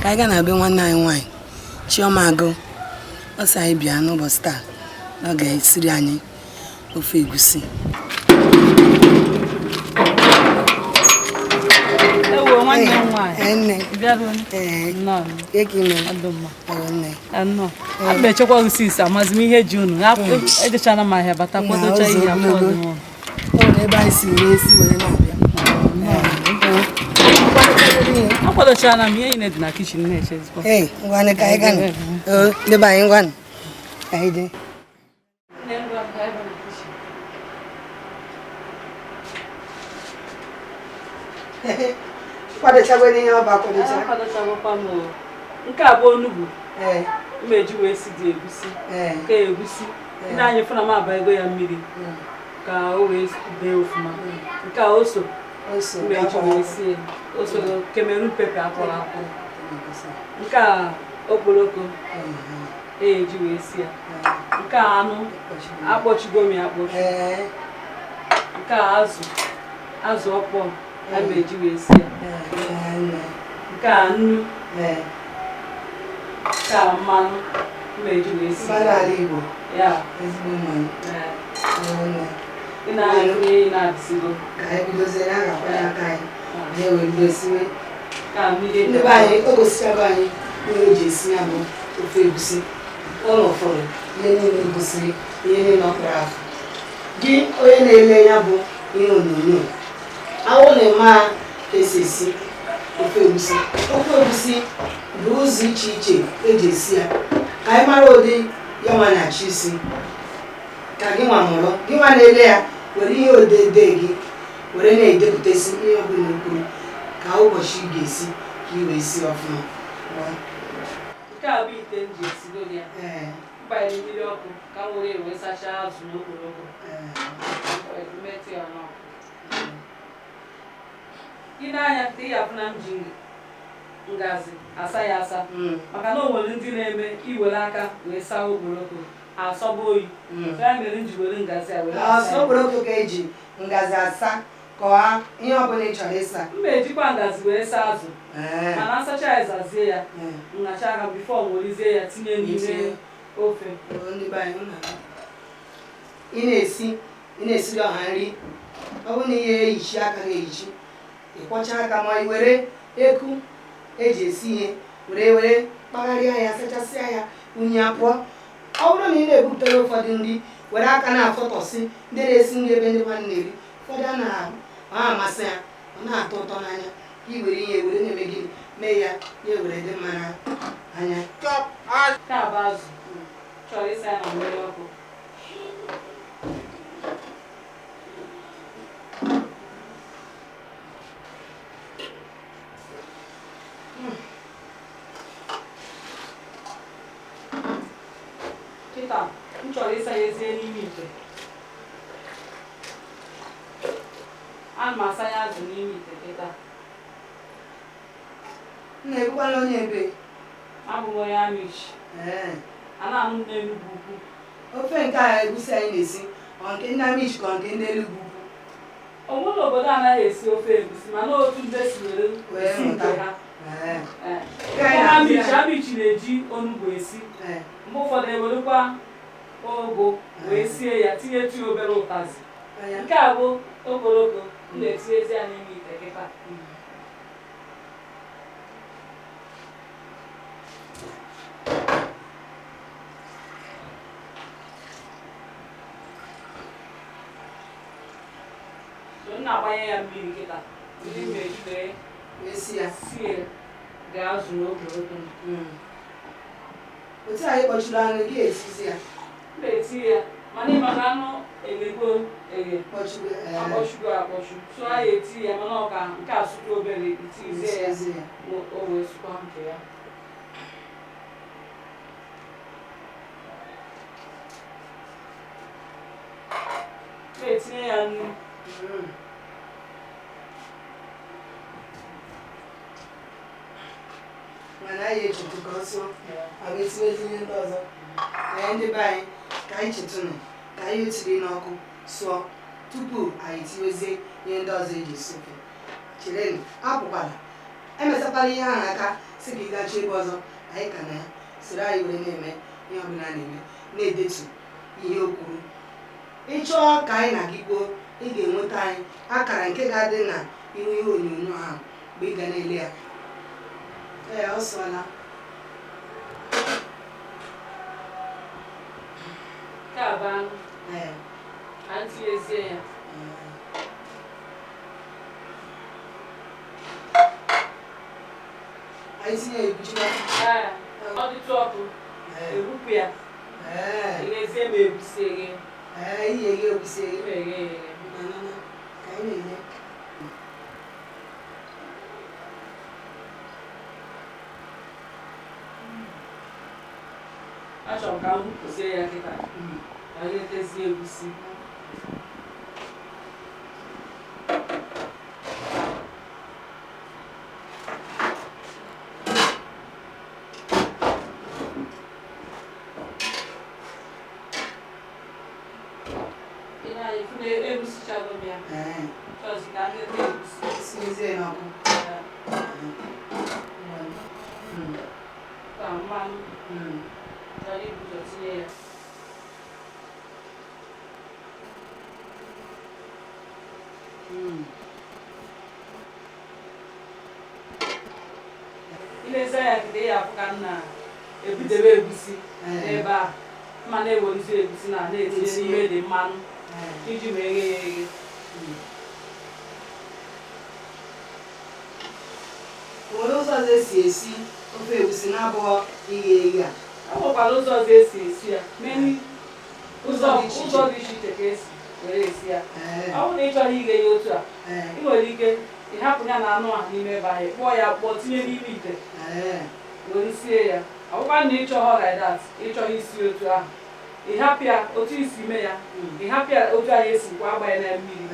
Ka anyị gaa na be nwanne anyị nwaanyị Chioma Agụ. Ọ sị anyị bịa n'ụbọchị taa na ọ ga-esiri anyị ofe egusi. Ewo, nwanne m nwaanyị. Ee, nne. Ị bịaruo? Ee. Nnọọ. Ke ka ị mere? Ọ dị mma. Ewo, nne. Nnọọ. Ana m echekwa gị since, amazi m ihe ji unu. Ejechana m ahịa bata Na kwadocha ụzọ ihe afọ ogologo. ọdụ m. O nwere ebe anyị si were esi were na-abịa. Akwadochana m ihe niile dị na kitchen na-echezikwa. Ee, ngwanụ ka anyị ganụ. Oo, ndị be anyị, ngwanụ. Ka anyị jee. Nne, ngwa, ka anyị baa na kitchen. Kwadochagoro ihe ọba kwadocha. Akwadochagokwa m o. Nke a bụ onugbu m eji wee si dị egusi. Nke egusi. Ndị anyị fụna m aba ego ya mmiri ka o wee bee ofuma. Nke a ose Ose. m eji wee sie. Ose Cameroon pepper akwọrọ akwọ. Nke a okporoko eji wee sie ya. Nke a anụ akpọchigo m ya akpọchi. Nke a azụ ọkpọ a ma eji wee sie ya. Nke a nnu, nke a mmanụ m eji wee sie Mmanụ ya. ala Igbo. Ya. Ezigbo mmanụ. Ee. Ewo, nne. Ị na-anya ihe ị na-adịsigo. Ka anyị bidozie na a ga-akwanye aka anyị. Anyị wee bido siwe. Ka mmiri Ndị be anyị, o gosichago anyị ihe o ji esi ya bụ ofe egusi. Ụlọ fọrọ ihe niile gosiri ihe niile ọ kpọrọ afọ. Gị onye na-ele ya bụ ihe onyonyo, awụ na ịma ka esi esi ofe egusi. Ofe egusi bụ ụzọ iche iche eji esi ya. Ka anyị mara ụdị ya nwa na-achọ isi. Ka gị nwa mụrụ, gị nwa na-ele ya, were ihe odede gị were na-edepụtasị ihe ọbụla o kwuru ka ụbọchị ị ga-esi ka ị wee sie ọfụma. Nke a bụ ite m ji esigo ya. M gbanyere mmiri ọkụ ka m were wee sachaa azụ na okporoko. Metụ ya n'ọkụ. Ị na-anya ka ị ga-afụ na m ji ngazi asa ya asa. Maka na o nwere ndị na-eme iwere aka wee saa okporoko asọba oyi. So ya mere m ji were ngazi a were asa Ọsọ ya. okporoko ka eji ngazi asa ka ihe ọbụla ị chọrọ ịsa. M na-ejikwa ngazi wee saa azụ. Mana asacha ya zazie ya, nhacha aka before m werezie ya tinye n'ime ofe. Ndị be anyị, ị na-esi, ị na-esiri ọha nri, ọ bụrụ na ihe ehichi aka gị ehichi, ị kwọcha aka ma ị were eku eji esi ihe were kpagharịa ya, sachasịa ya, unyi apụọ. Ọ bụrụ na ị na-ebupụtara ụfọdụ nri were aka na-afọtọsị ndị na-esi nri ebe ndị mmadụ na-eri, ụfọdụ a na-amasị ya, ọ na-atọ ụtọ n'anya. Ka ị were ihe were na-eme gịnị mee ya, ya were dị mma n'anya. Nke a bụ azụ chọrọ ịsa ya na mmiri ọkụ. Kịta m chọrọ ịsa ya ezie n'ime ite. Ana m asa ya azụ n'ime ite kịta. M na-ebukwala onye ebe? Abụ m onye Amichi. A na-anụ m n'Enugwu Ukwu. Ofe nke a egusi anyị na-esi, ọ nke ndị Amichi ka ọ nke ndị Enugwu Ukwu? O nwere obodo anaghị esi ofe egusi, mana otu ndị si were esi nke ha. Amichi Amichi na-eji onugbu esi. Mgbe ụfọdụ ewerekwa ụgụ wee sie ya, tinyetụ ya obere ụtazị. Nke a bụ okporoko m na-etinyezi ya n'ime ite kịta. So m na-agbanye ya mmiri kịta. Mmiri m eji wee sie ga-azụ n'okporoko m. Otu anyị kpọchiri anụ gị esizi ya. M na-eti ya, mana ịma na anụ eghego eghe, akpọchigo akpọchi. So anyị eti ya, mana ọ ka nke a sụtụ obere, itizie ya o wee sụkwa nke ya. M na-etinye ya nnu. Mana anyị echetụ ka ọ sụọ, ma wee tinyezi ihe ndị ọzọ. Ee, ndị be anyị, ka anyị chetụnụ ka anyị etiri n'ọkụ sụọ tupu anyị tinyezie ihe ndị ọzọ eji esi ofe. Cherenụ, apụkwala, emesakwala ihe ahụ aka. Sị ka ị gachi ebe ọzọ, anyị ka na ya soro anyị were na-eme ihe ọbụla a na-eme, na-edetu ihe o kwuru. Ị chọọ ka anyị na gị kwuo, ị ga-enweta anyị akara nke ga-adị na ihu ihe onyonyo ahụ mgbe ị ga na-ele ya. Ee, ọ sụọla. Nke a bụ anụ. Ee. Anyị tinyezie ya. Anyị tinye eguchikwa. Ee, ọ dịtụ ọkụ, ebupụ ya. Ee. Eghezie ma egusi eghe. Ee, ihe eghe egusi eghe. Eghe eghe. Banana, ka anyị na-ele. Achọrọ m ka m hụpụzie ya kịta ka anyị letezie egusi. Ị na-anya fụ na egusichago m ya. Ee. Chọọchị ka m lete egusi. Sinyezie ya n'ọkụ. Ee, ka mmanụ chọrọ ibu ụzọ tinye ya. Ilezi anya kịta, ị afụ ka m na-ebidebe egusi n'ebe ahụ, mma na-ewelizi egusi na na-etinye n'ime dị mmanụ iji wee ghe ya eghe. Nwere ụzọ ọzọ esi esi ofe egusi na-abụghị ighe eghe a? E nwekwara ụzọ ọzọ esi esi ya. Many ụzọ dị iche iche. Ụzọ dị iche iche ka esi were esi ya. Ee. Ọ bụrụ na ị chọrọ ighe ya otu a, ị nwere ike ịhapụ ya na anụ a n'ime ebe ahụ, kpụọ ya kpụọ, tinye n'ime ite, were sie ya. Ọ bụkwa na ị chọghọ like that, ị chọghị isi otu ahụ, ị hapụ ya otu isi mee ya, ị hapụ ya otu ahụ esikwa, agbanye na mmiri.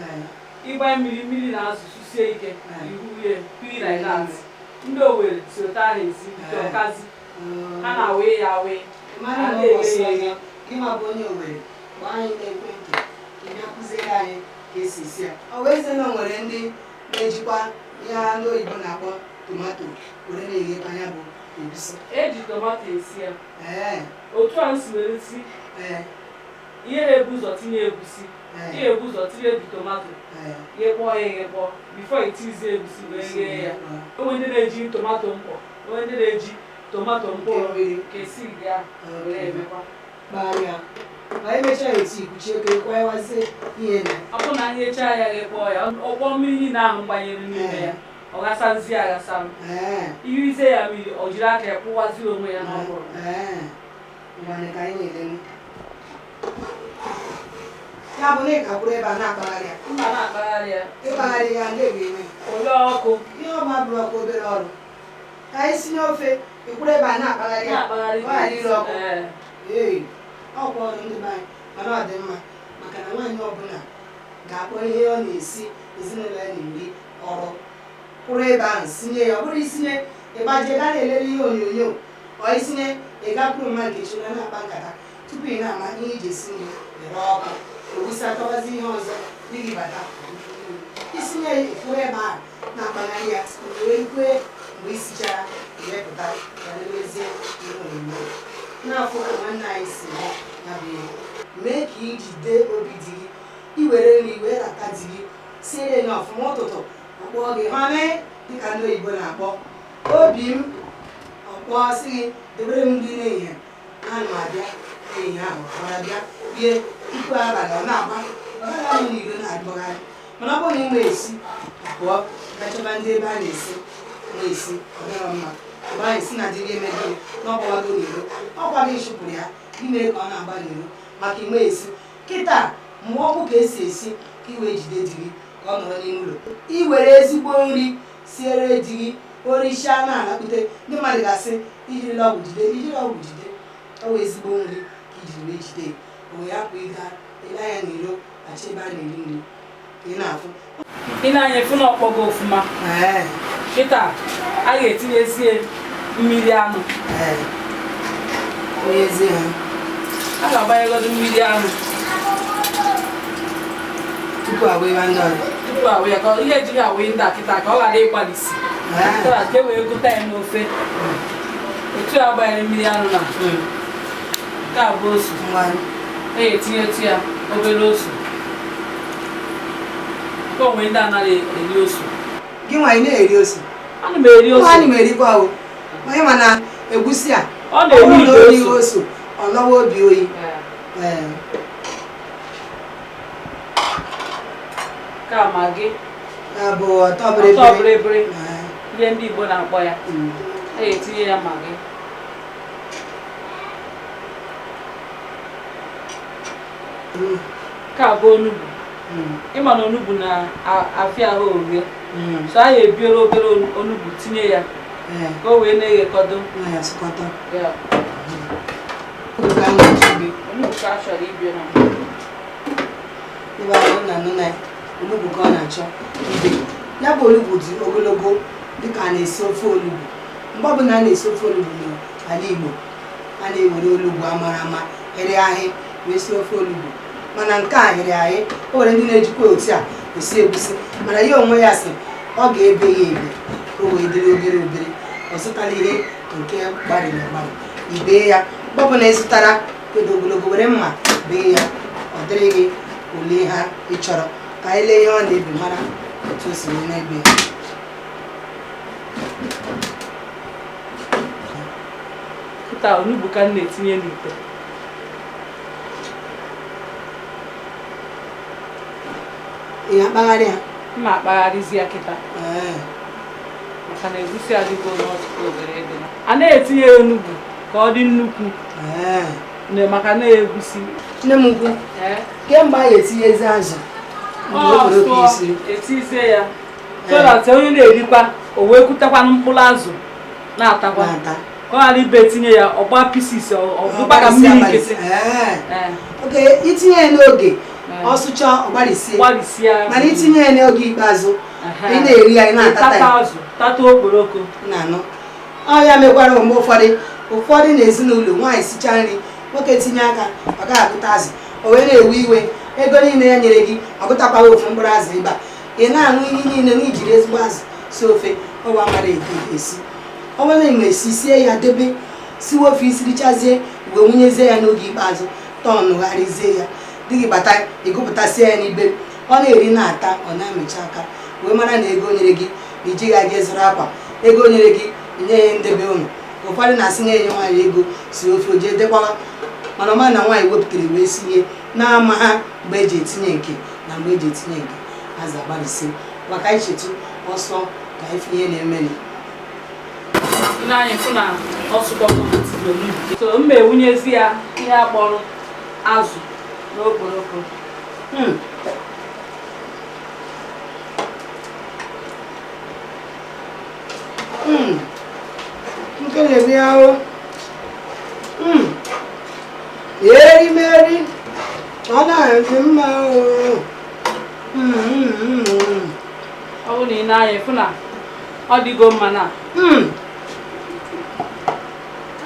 Ịgbanye mmiri, mmiri na-azụ susie ike, ihu ya piri like that. Ndị Owere si otu ahụ esi ite ọkazi, ha na-awee ya awee. Mara na ụbọchị ọzọ, gị ma bụ onye Owere, kpọọ anyị n'ekwentị ka ị bịa kụziere anyị ka esi esi ya. Ọ wee sị na o nwere ndị na-ejikwa ihe ndị oyibo na-akpọ tomato were na-eghekwa ya bụ egusi. Eji tomato esi ya. Otu a m si were si, ihe na-ebu ụzọ tinye egusi, ihe ebu ụzọ tinye dị tomato, ghekpọọ ya eghekpọọ before itizie egusi wee ghee ya. Onwe ndị na-eji tomato mkpọ, onwe ndị na-eji tomato mkpụrụ mmiri. Ka esi ya were emekwa. Kpagharịa ma emechaa ya otu ikwuchie ka ịkwanyewazie ihe na Ọ bụrụ na nyechaa ya, ghekpọọ ya, ọgbọ mmiri niile ahụ gbanyere n'ime ya, ọ ghasazie aghasa. Irizie ya mmiri, ọ jiri aka ya kpụwazie onwe ya n'ọhụrụ. Ee, ngwanụ, ka anyị na-elenu ya bụ na ị ka kwụrụ ebe a na-akpagharị ya. Mma na-akpagharị ya. Ịkpagharị ya ndị ga-eme. Olee ọkụ. Ihe ọma bụrụ ọkụ, obere ọrụ ka anyị si n'ofe, ịkwụrụ ebe a na-akpagharị ya. Na-akpagharị. Ọ ghara ire ọkụ. Ee. Ee, ọkwa ọrụ ndị be anyị, mana ọ dị mma maka na nwaanyị ọbụla ga-akpọ ihe ọ na-esi ezinụlọ ya na-eri ọrụ, kwụrụ ebe ahụ sinye ya. Ọ bụrụ isinye, ịgbaje gaa na-elele ihe onyonyo, ọ isinye, ị gakwuru mmadụ echi na na-akpa nkata tupu ị na-ama ihe iji esi nri ere ọkụ, ewusi atọbazi ihe ọzọ dị gị bata. Isinye ya, ịkwụrụ ebe ahụ na-akpagharị ya wee kwee. Mgbe isichara, iwepụta ya, lelezie ihe onyonyo, na-afụ ka nwanne anyị si mee ya bụ ihe. Mee ka ijide obi di gị, iwere nri wee rata di gị, siere ya ọfụma. Ụtụtụ ọkpọọ gị, honey, dịka ndị oyibo na-akpọ obi m, ọkpọọ sị gị debere m nri n'ehihie, ana m abịa ehihie ahụ. Ọ bịa rie tupu abalị, ọ na-agba, ọ gaghị anọ n'iro na-agbagharị. Mana ọ bụrụ na ị nwe esi pụọ gachọba ndị ebe a na-esi na-esi, ọ dịrọ mma. Mgbe anyị si na di gị emeghị na ọ gbawago n'iro, ọkwa gị chụpụrụ ya ime ka ọ na-agba n'iro maka inwe esi. Kịta mụọ ọgwụ ka esi esi ka i wee jide di gị ka ọ nọrọ n'ime ụlọ. Iwere ezigbo nri siere di gị, orichaa na-alakpute, ndị mmadụ ga-asị ijirila ọgwụ jide, ijiri ọgwụ jide. Ọ wụ ezigbo nri ka ijiri wee jide o, wee hapụ ịga ele anya n'iro, achọ ebe a na-eri nri ka ị na-afụ. Ị na-anya efu na ọkpọgo ofụma. Kịta a ga-etinyezie mmiri anụ. Ee, onyezie ha. A ga-agbanyegodo mmiri anụ tupu agwa ebe ndị ọzọ. Tupu awụ ya, ka ihe ejighị awụ ndị a kịta ka ọ ghara ịgbalịsi. Ee. So that ka e wee gụta ya n'ofe. Otu a agbanyere mmiri anụ na nke a bụ ose. Ngwa. E etinyetụ ya obere ose. Nke onwe ndị anaghị eri ose. Gị nwa, ị na-eri ose? Ana m eri ose. Nwaanyị m erikwa o. Onye ma na egusi a, Ọ ọ na-eri bụrụ na ide o righị ose. ose, ọ lọwa obi oyi. Ee. Ee. Nke a Maggi. Ya bụ ọtọ ọtọ bịrịbịrị. bịrịbịrị. Ee. Ihe ndị Igbo na-akpọ ya. E etinye ya Maggi. Nke a bụ onugbu. Ịma na onugbu na-afịa ahụ orie. So anyị ebiere obere onugbu tinye ya Ee. ka o wee na-eghekọdo. Na ya sụkọta. Ya. Onugbu ka a na-achọ ibe. Onugbu ka a chọrọ ibie na. Ebe ahụ na nụ na onugbu ka ọ na-achọ ibe. Ya bụ onugbu dị ogologo dịka a na-esi ofe onugbu. Mgbe ọbụla a na-esi ofe onugbu n'ala Igbo, a na-ewere onugbu amara ama hịrị ahị wee sie ofe onugbu. Mana nke a hịrị ahị, o nwere ndị na-ejikwa otu a esi egusi, mana ya onwe ya sị ọ ga-ebe ya ebe ka o wee dịrị obere obere. Ọ zụtara ihe nke gbarịrị agbarị, ibee ya. Mgbe ọbụla ị zụtara kedo ogologo, were mma bee ya, ọ dịrị gị ole ha ị chọrọ. Ka anyị lee ihe ọ na-ebi, mara otu o si wee na-ebe ya. Kịta onugbu ka m na-etinye n'ite. Ị na-akpagharị ya? Mma akpagharịzi ya kịta. Ee. Maka na egusi adịgo n'ọtụtụ obere ebe. A na-etinye ya onugbu ka ọ dị nnukwu. Ee. Maka na egusi. Nne m ukwu, Ee. kemgbe anyị etinyezi azụ mgbe Ọ okporoko sụọ, isiri? etizie ya so that onye na-erikwa o wee kutakwanụ mkpụrụ azụ na-atakwa, na-ata, ka ọ ghara ibe etinye ya ọgba pieces, ọ dụkwa ka mmiri nkịtị. Ee. Ee. Oke itinye ya n'oge, Ee. ọ sụcha, ọgbarịsie. Gbalịsịa. Mana itinye ya n'oge ikpeazụ, Ehe. ị na-eri ya, ị na-atata tata ya. Azụ tata okporoko. Na-anụ ọ ya mekwara mgbe ụfọdụ n'ezinụlọ, nwaanyị sichaa nri, nwoke tinye aka, ọ gaghị agụta azụ, o wee na-ewe iwe. Ego niile ya nyere gị, ọ gụtakwaghị ofu mkpụrụ azụ. Ebe a ị na-aṅụ iyi niile na ijiri ezigbo azụ si ofe, ọwa mara ete esi. Ọ bụrụ na ị na-esi, sie ya debe, siwe ofe, isirichazie, wee wunyezie ya n'oge ikpeazụ, tọnụgharịzie ya, di gị bata, ịgụpụtasịa ya n'ibe, ọ na-eri na-ata, ọ na-amịcha aka wee mara na ego nyere gị na ijighị aga ịzụrụ akwa, ego nyere gị inye ya ndebe ụlọ. Ụfọdụ na-asị na-enye nwaanyị ego si ofe, o jee dekwawa, mana ọma na nwaanyị wepụtara wee sinye na-ama ha mgbe eji etinye nke na mgbe eji etinye nke azụ agbalịsị. Maka anyị chetu ọsọ ka ife ihe na-emeni. Ile anyị fụ na ọ sụkọgo onugbu, so m ma ewunyezi ya ihe akpọrọ azụ n'okporoko. Nke na-eri ahụ. Erimeri ọ na-adị mma o. Ọ bụrụ na ị na-anya fụ na ọ dịgo mma na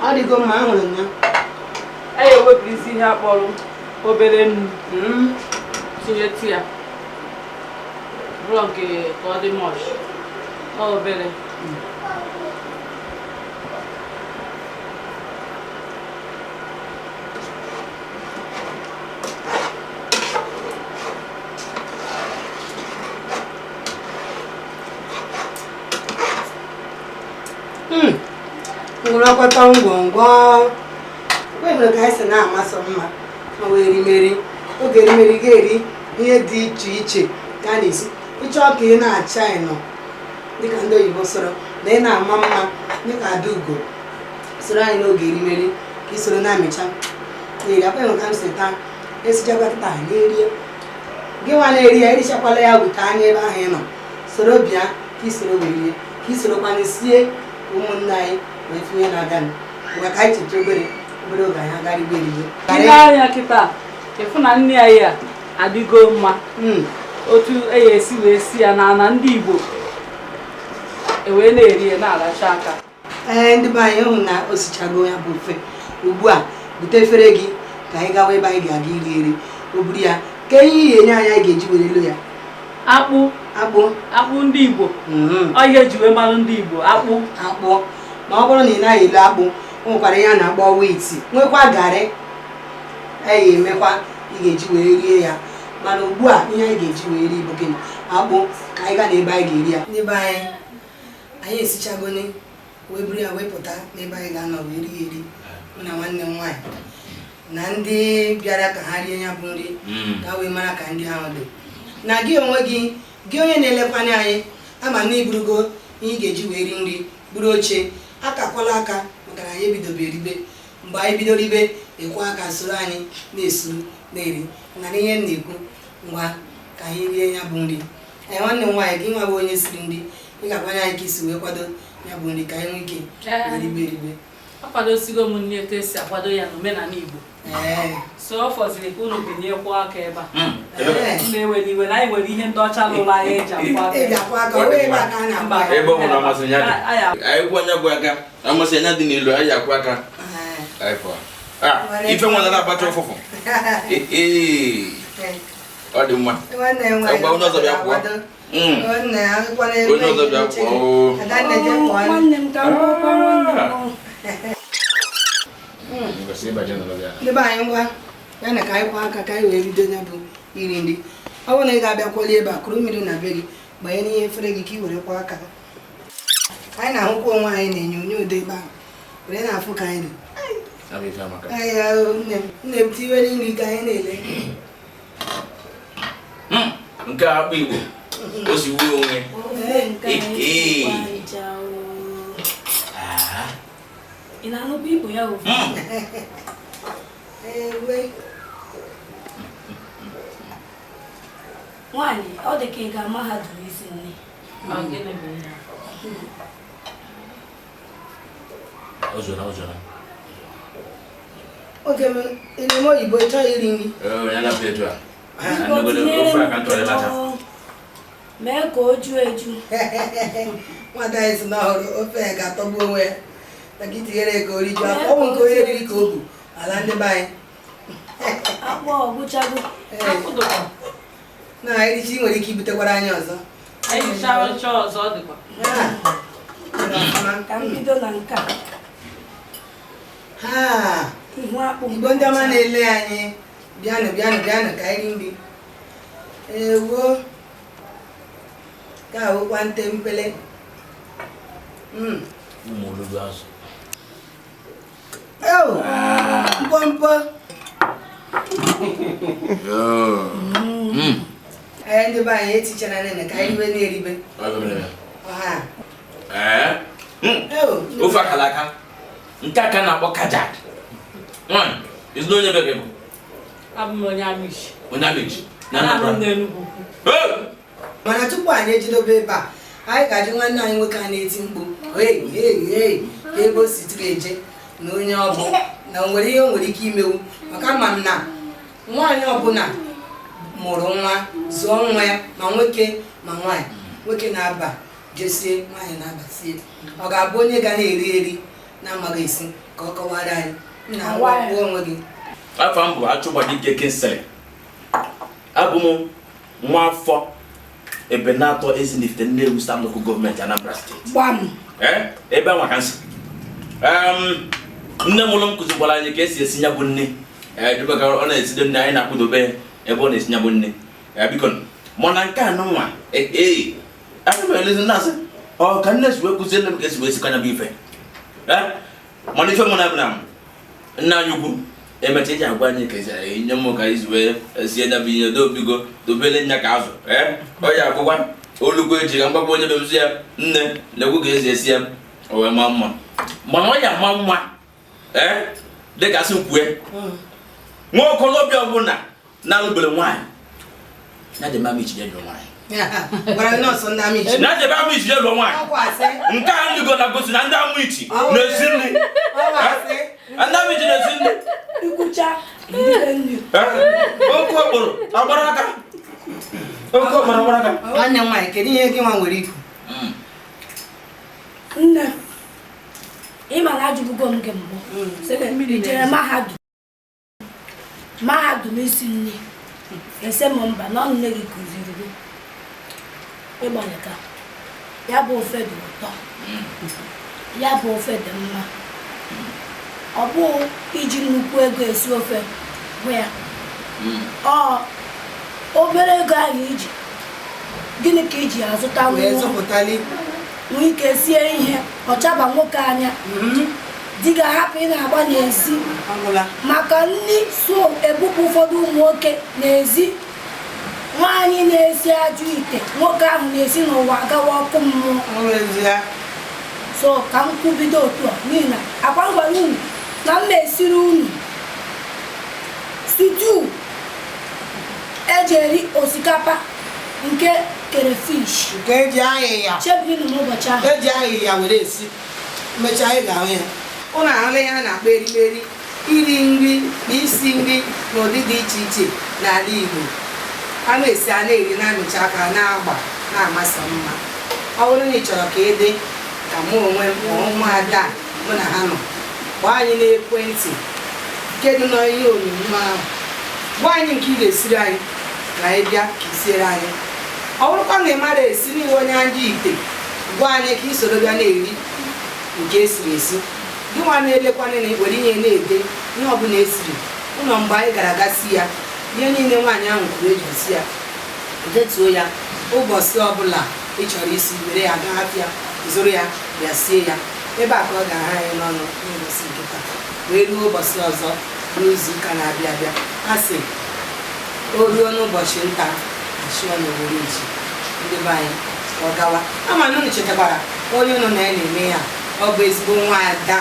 Ọ dịgo mma, ahụrụ m ya. Anyị ewepụrụzi ihe akpọrọ obere nnu tinyetụ ya, bụrụ nke ka ọ dị much, ọ obere. Ngwụrọkọta ngwongwo nwere ka anyị si na-amasị mma ma wee erimeri. Oge erimeri ga-eri ihe dị iche iche ka a na-esi. Ịchọọ ka ị na-acha ịnọ dịka ndị oyibo sọrọ na ị na-ama mma dịka Adaugo, soro anyị n'oge erimeri ka ị soro na-amịcha na-eri. Akwa enwe ka m si taa esichakwa taa na-erie. Gị nwa na-eri ya, erichakwala ya wute anya ebe ahụ ị nọ. Soro bịa ka ị soro wee rie, ka ị sorokwana sie ka ụmụnne anyị wee finye na-aga ngwa. Ka anyị cheta obere obere oge, anyị agara igbe erigbe. Ile anya kịta, ịfụ na nri anyị a adịgo mma. Otu e esi wee si ya n'ala ndị Igbo, e wee na-eri ya na-aracha aka. Ee, ndị be anyị, hụ na o sichago ya bụ ofe. Ugbu a, bute efere gị ka anyị gawa ebe anyị ga-aga iri eri. O buru ya ka ihe ihe enye anyị, anyị ga-eji were lo ya. Akpụ. Akpụ. Akpụ ndị Igbo. Ọ ihe eji wee mara ndị Igbo, akpụ. Akpụ. Ma ọ bụrụ na ị naghị elu akpụ, o nwekwara ihe a na-akpọ wheat, nwekwa garị e emekwa ị ga-eji wee rie ya. Mana ugbu a, ihe anyị ga-eji wee rie bụ gịnị? Akpụ. Ka anyị gaa n'ebe anyị ga-eri ya. Ndị be anyị, anyị esichagoni wee buru ya wee pụta n'ebe anyị ga-anọ wee rie eri, mụ na nwanne m nwaanyị na ndị bịara ka ha rie ya bụ nri, ka wee mara ka ndị ahụ dị. Na gị onwe gị, gị onye na-elekwanye anyị, ama na iburugo ihe ị ga-eji wee ri nri, buru oche, akakwala aka, maka na anyị ebidobe eribe. Mgbe anyị bidoro ibe, ekwe aka soro anyị na-esuru na-eri na ihe m na-ekwu. Ngwa, ka anyị rie ya bụ nri. Ee, nwanne m nwaanyị, gị nwa bụ onye siri nri, ị ga-agbanye anyị ka isi wee kwado ya bụ nri ka anyị nwee ike wee ribe eribe. Akwadosigo m nri etu esi akwado ya n'omenala Igbo. So ọ fọziri ka unu binyekwa aka ebe a. Unu ewela iwe na anyị nwere ihe ndị ọcha lụrụ anyị eji akwụ aka. Eji akwụ aka, ọ ebe a ka a na-akwụ aka. Ebe ọ bụla amasịrị ya dị. Anyị Anyị kwụ anya bụ aka amasị anya dị n'elu, anyị akwụ aka. Ee. Anyị pụọ. Ah, ife nwa na abacha ụfụfụ. Ee, ọ dị mma. Nwanne m nwaanyị. Ngwa, onye ọzọ bịa kwụọ. Nwanne ya, akwụkwọ n'ebe. Onye ọzọ bịa kwụọ oo. Adanne, jee kwụọ. Nwanne m, ka m kwụọkwa nwanne m. Ndị be anyị, ngwa ya na ka anyị kwa aka ka anyị wee bido ya bụ iri nri. Ọ bụrụ na ị ga-abịa kwọli ebe a, kuru mmiri na be gị, gbanye n'ihe efere gị ka ị were kwa aka. Anyị na-ahụkwa onwe anyị na-enyo onye ode ebe ahụ were na-afụ ka anyị dị. Abụ ife amaka. Anyị ahụ, nne m, nne m, tiwere nri ka anyị na-ele. Nke a akpụ Igbo o si wuo onwe. Ofe nke anyị Ee. sikwa ncha oo. Ị na-anụkwa ibu ya ofe? Ewe. Nwaanyị, ọ dị ka ị ga mahadum isi nri. Ọ gịnị bụ ihe a? O zoro, o zoro. Oge m ị na-eme oyibo, ị chọghị iri nri. Ee, onye na-apụ etu a. Biko, Anọgodo tinyere ofe m aka ntọrọ ịlacha. oo. Mee ka o juo eju. Nwada anyị si na ọhụrụ ofe ya ga-atọgbu onwe ya na ka itinyere ya ka o rijuo afọ. Ọ bụ nke onye riri ka o bu ala, ndị be anyị. Akpụ ọgwụchago. Ee. Akpụ dịkwa. Na erichi, ị nwere ike ibutekwara anyị ọzọ. Anyị richara ncha, ọzọ ọ dịkwa. Ah, dị ọfụma. Ka m bido na nke a. Ha. Ihu akpụ. Igbo ndị ọma na-ele anyị, bịanụ, bịanụ, bịanụ ka anyị ri nri. Ewo, ka ahụkwa nte mpele. Ụmụ olulu azụ. Ew, mpompo. Ee, ndị be anyị, etichara nene ka anyị ribe na-eribe. Ọ bụ mere ya. Ọha. Ee. Ew. Ofe akara aka nke aka na-akpọ kajak. Nwanyị, ezi onye be gị bụ? Abụ m onye Amichi. Onye Amichi na Na-arụ m Anambra. n'Enugwu Ukwu. Hey! Mana tupu anyị ejidobe ebe a, anyị ga-ajụ nwanne anyị nwoke a na-eti mkpu "Hey, hey, hey," ka ebe o si tụrụ eje na onye ọ bụ, na o nwere ihe o nwere ike imewu, maka ama m na nwaanyị ọbụla mụrụ nwa, zụọ nwa ya, ma nwoke ma nwaanyị, nwoke na-aba jesie, nwaanyị na-aba sie, ọ ga-abụ onye ga na-eri eri na-amaghị esi. Ka ọ kọwara anyị. Nna, ngwa, kwuo onwe gị. Afọ m bụ Achụgbadike Kingsley. Abụ m nwa afọ Ebenatọ, Ezinifite, Nnewi South Local Government, Anambra State. Gbam. Ee, ebe anwa ka nsi. Nne mụrụ m kụzikwara anyị ka esi esi ya bụ nne. Ee, dịka ka ọ na-eside nne, anyị na-akpụdobe ebe ọ na-esi ya bụ nne. Ee, biko, mana nke a nụnwa, ee, ana m elezi na-asị ọ ka nne si wee kụziere m ka esi wee sikọ ya bụ ife. Ee, mana ife mụ na bụ na nna anyị ukwu emecha eji agwa anyị ka esi enye m ka isi wee sie ya bụ ihe dobigo dobele nya ka azụ. Ee, ọ ya akwụkwa olugbo eji ka mgbakwa onye bemzi ya nne na-ekwu ka esi esi ya, o wee maa mma. Mana ọ ya ama mma, ee, dịka asị kwue, nwa okorobịa ọbụla na-alụbere nwaanyị ya jebe Amichi je lụọ nwaanyị. Gwara nọọsụ ndị Amichi. Na jebe Amichi je lụọ nwaanyị. Ọkwa asị. Nke a ndị na gosi na ndị Amichi na-esi nri. Ọkwa asị. Ndị Amichi na-esi nri. Ikwucha iribe nri. Oke okporo agbara aka, oke okporo agbara aka. Nwanne m nwaanyị, kedu ihe gị nwa nwere ikwu? Nne, ị ma na ajụbugo m gị mbụ sị gị, ị jere mahadum isi nri? Ese m mba, na ọ nne gị kụziri gị. Ịgbalịka ya bụ ofe dị ụtọ, ya bụ ofe dị mma. Ọ bụ iji nnukwu ego esi ofe bụ ya. Ọ obere ego ahụ iji, gịnị ka iji azụta wee nwuo zụpụtali nwee ike sie ihe ọchaba nwoke anya, di ga-ahapụ ị na-agba n'ezi ọgwụla. Maka nni so ebupụ ụfọdụ ụmụ nwoke n'ezi. Nwaanyị na-esi ajụ ite, nwoke ahụ na-esi n'ụwa agawa ọkụ mmụọ. Ọrụ ezi ya. So ka m kwubido otu a, n'ihi na akwa m gwara unu na m na-esiri unu stew eji eri osikapa nke crayfish. Nke eji ahịhịa. Chebiri m ụbọchị ahụ. Eji ahịhịa were esi. Mechaa, anyị ga-ahụ ya. Ụnụ ahụla ihe a na-akpọ erimeri, iri nri na isi nri n'ụdị dị iche iche n'ala Igbo. A na-esi, a na-eri, na-amịcha aka, na-agba, na-amasị mma. Ọ bụrụ na ị chọrọ ka ị dị ka mụ onwe m ma ụmụada a mụ na ha nọ, gbaa anyị n'ekwentị nke dị n'ihe onyonyo ahụ. Gwa anyị nke ị ga-esiri anyị ka anyị bịa ka ị siere anyị. Ọ bụrụkwa na ị mara esi n'ihe onye anja ite, gwa anyị ka ị soro bịa na-eri nke esiri esi. Gị nwa na-elekwana na were ihe na-ede ihe ọbụla esiri ụlọ mgbe anyị gara aga si ya, ihe niile nwaanyị ahụ kwuru eji si ya, detuo ya. Ụbọchị ọbụla ị chọrọ isi, were ya gaa afịa, zụrụ ya, bịa sie ya. Ebe a ka ọ ga-aha anyị n'ọnụ n'ụbọchị nke taa, wee ruo ụbọchị ọzọ n'izu ụka na-abịa abịa. A sị o ruo n'ụbọchị nta, achụọ n'owere ji. Ndị be anyị, ka ọ gawa. Ama na unu chetakwara onye unu na ya na-eme ya. Ọ bụ ezigbo nwa ada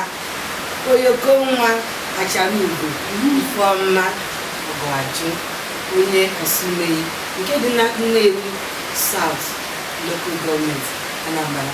Oyoko, nwa achara ugo, Ifeọma Ọgụajụ, onye Ọsụmeyi nke dị na Nnewi South Local Government, Anambra.